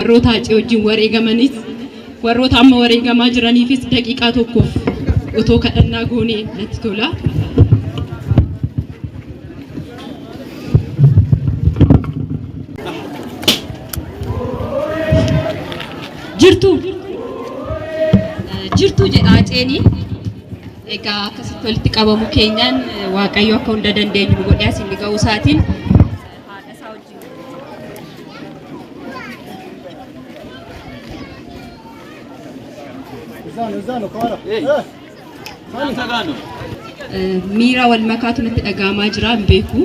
Warroota Hacee wajjin wareegamanis warroota amma wareegamaa jiraniifis daqiiqaa tokkoof otoo kadhannaa goonee natti tola. Jirtu jirtu jedha Haceeni. Egaa akkasitti walitti qabamu keenyaan Waaqayyo akka hunda dandeenyu nu godhee asiin ga'uu isaatiin haadha isaa wajjin. Miira wal makaatu natti dhaga'amaa jira hin beeku.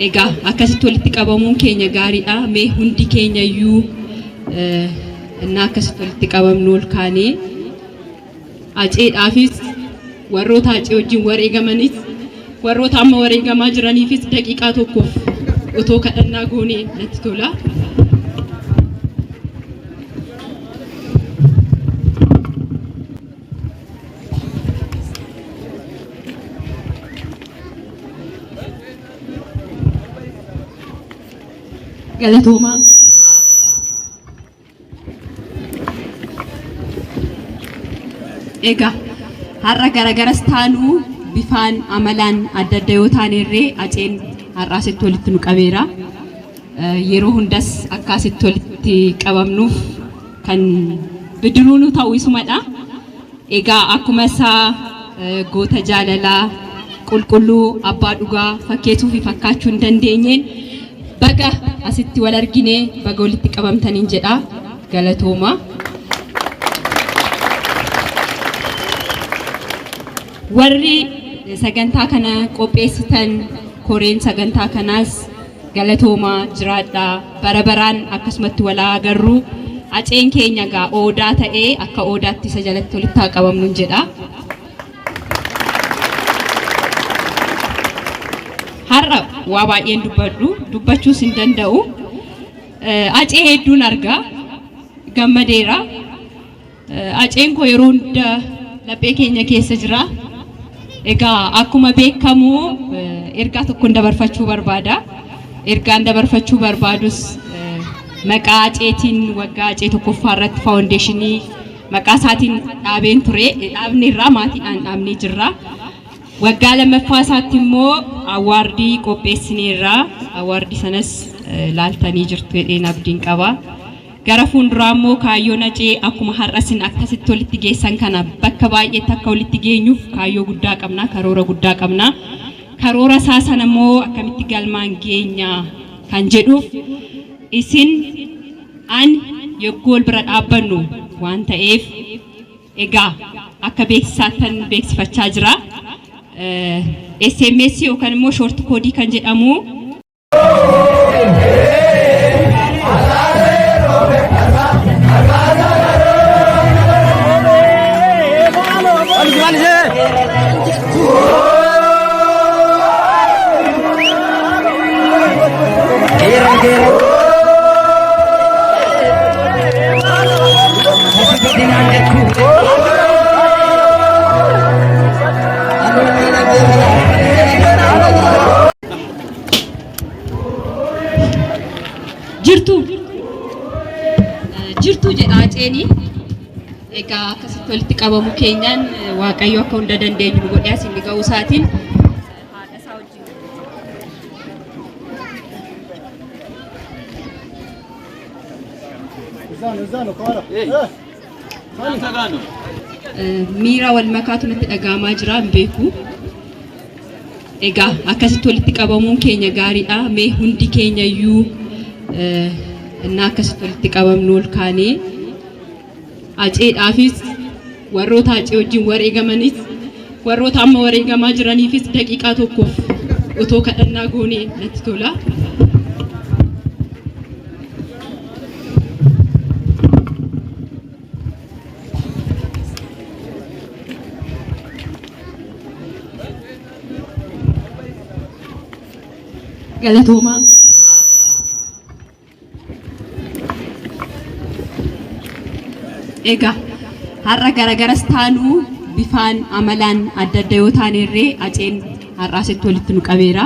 Egaa akkasitti walitti qabamuun keenya gaariidha. Mee hundi keenya iyyuu innaa akkasitti walitti qabamnu ol kaanee Haceedhaafis warroota Hacee wajjin wareegamanis warroota amma wareegamaa jiraniifis daqiiqaa tokkoof otoo kadhannaa goonee natti tola. Galatoomaa. Egaa har'a garagaras taanu bifaan amalaan adda adda yoo taane irree Haceen har'a asitti walitti nu qabeera. Yeroo hundas akka asitti walitti qabamnuuf kan bidiruu nu ta'u isumadha. Egaa akkuma isaa goota jaalalaa qulqulluu abbaa dhugaa fakkeessuu fi fakkaachuu hin dandeenyeen baga asitti wal argine baga walitti qabamtaniin jedha galatooma. Warri sagantaa kana qopheessitan koreen sagantaa kanaas galatoomaa jiraadhaa bara baraan akkasumatti wal haa agarru. Haceen keenya egaa oodaa ta'ee akka oodaatti isa jalatti walitti haa qabamnu jedha. Har'a waa baay'een dubbadhu dubbachuus hin danda'u. Hacee hedduun arga gammadeera. Haceen koo yeroo hunda laphee keenya keessa jira. Egaa akkuma beekamu ergaa tokkon dabarfachuu barbaada. Ergaan dabarfachuu barbaadus maqaa Haceetiin waggaa Hacee tokkoffaa irratti faawundeeshinii maqaa isaatiin dhaabeen ture. Dhaabni irraa maatiidhaan dhaabnee jirra. Waggaa lammaffaa isaatti immoo awwaardii qopheessineerra. Awwaardii sanas laaltanii jirtu jedheen abdiin qaba. Gara fuulduraa immoo kaayyoon Hacee akkuma har'a isin akkasitti walitti geessan kana bakka baay'eetti akka walitti geenyuuf kaayyoo guddaa qabna, karoora guddaa qabna. Karoora isaa sana immoo akkamitti galmaan geenya kan jedhuuf isin ani yogguu wal bira dhaabbannu waan ta'eef egaa akka beeksisaattan beeksifachaa jira. SMS yookaan immoo short koodii kan jedhamu Jirtu jirtu jedha Haceeni. Egaa akkasitti walitti qabamu keenyaan Waaqayyo akka hunda dandeenyu nu godhee asiin ga'uu isaatiin haadha isaa wajjin. Miira wal makaatu natti dhaga'amaa jira hin beeku. Egaa akkasitti walitti qabamuun keenya gaariidha. Mee hundi keenya iyyuu innaa akkasitti walitti qabamnu ol kaanee Haceedhaafis warroota Hacee wajjin wareegamanis warroota amma wareegamaa jiraniifis daqiiqaa tokkoof otoo kadhannaa goonee natti tola. Galatoomaa. Egaa har'a garagaras taanu bifaan amalaan adda adda yoo taane irree Haceen har'a asitti walitti nu qabeera.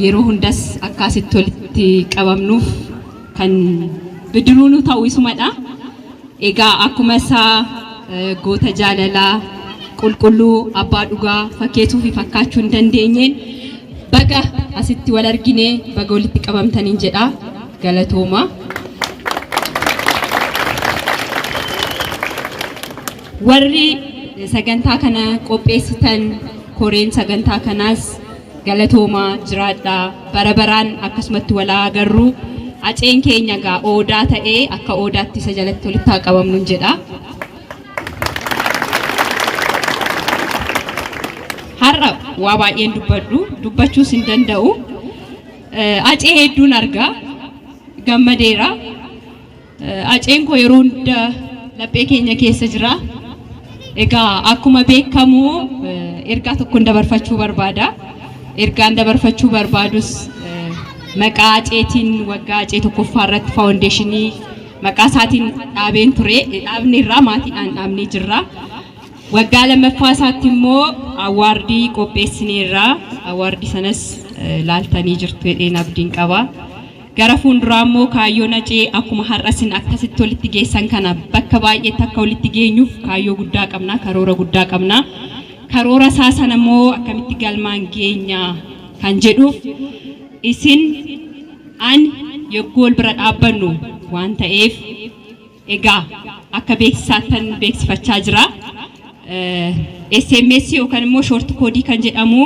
Yeroo hundas akka asitti walitti qabamnuuf Kan bidiruu nu ta'u isumadha. Egaa akkuma isaa goota jaalalaa, qulqulluu, abbaa dhugaa fakkeessuu fi fakkaachuu hin dandeenyeen baga asitti wal argine, baga walitti qabamtaniin jedha. Galatooma. Warri sagantaa kana qopheessitan, koreen sagantaa kanaas galatoomaa, jiraadhaa. Bara baraan akkasumatti wal haa agarru. Aceen keenya egaa oodaa ta'ee akka oodaatti isa jalatti walitti haa qabamnu jedha. Har'a waa baay'een dubbadhu, dubbachuus hin danda'u. Acee hedduun argaa, gammadeera. Aceen koo yeroo hunda laphee keenya keessa jira. Egaa akkuma beekamu ergaa tokkoon dabarfachuu barbaada. Ergaan dabarfachuu barbaadus maqaa Aceetiin waggaa Acee tokkoffaa irratti faawundeeshinii maqaa isaatiin dhaabeen ture. Dhaabni irraa maatiidhaan dhaabnee jirra. Waggaa lammaffaa isaatti immoo awwaardii qopheessineerra. Awwaardii sanas laaltanii jirtu jedheen abdiin qaba. Gara fuulduraa immoo kaayyoon Acee akkuma har'a isin akkasitti walitti geessan kana bakka baay'eetti akka walitti geenyuuf kaayyoo guddaa qabna, karoora guddaa qabna. Karoora isaa sana immoo akkamitti galmaan geenya kan jedhuuf isin ani yogguu wal bira dhaabbannu waan ta'eef, egaa akka beeksisaattan beeksifachaa jira. SMS yookaan immoo short koodii kan jedhamu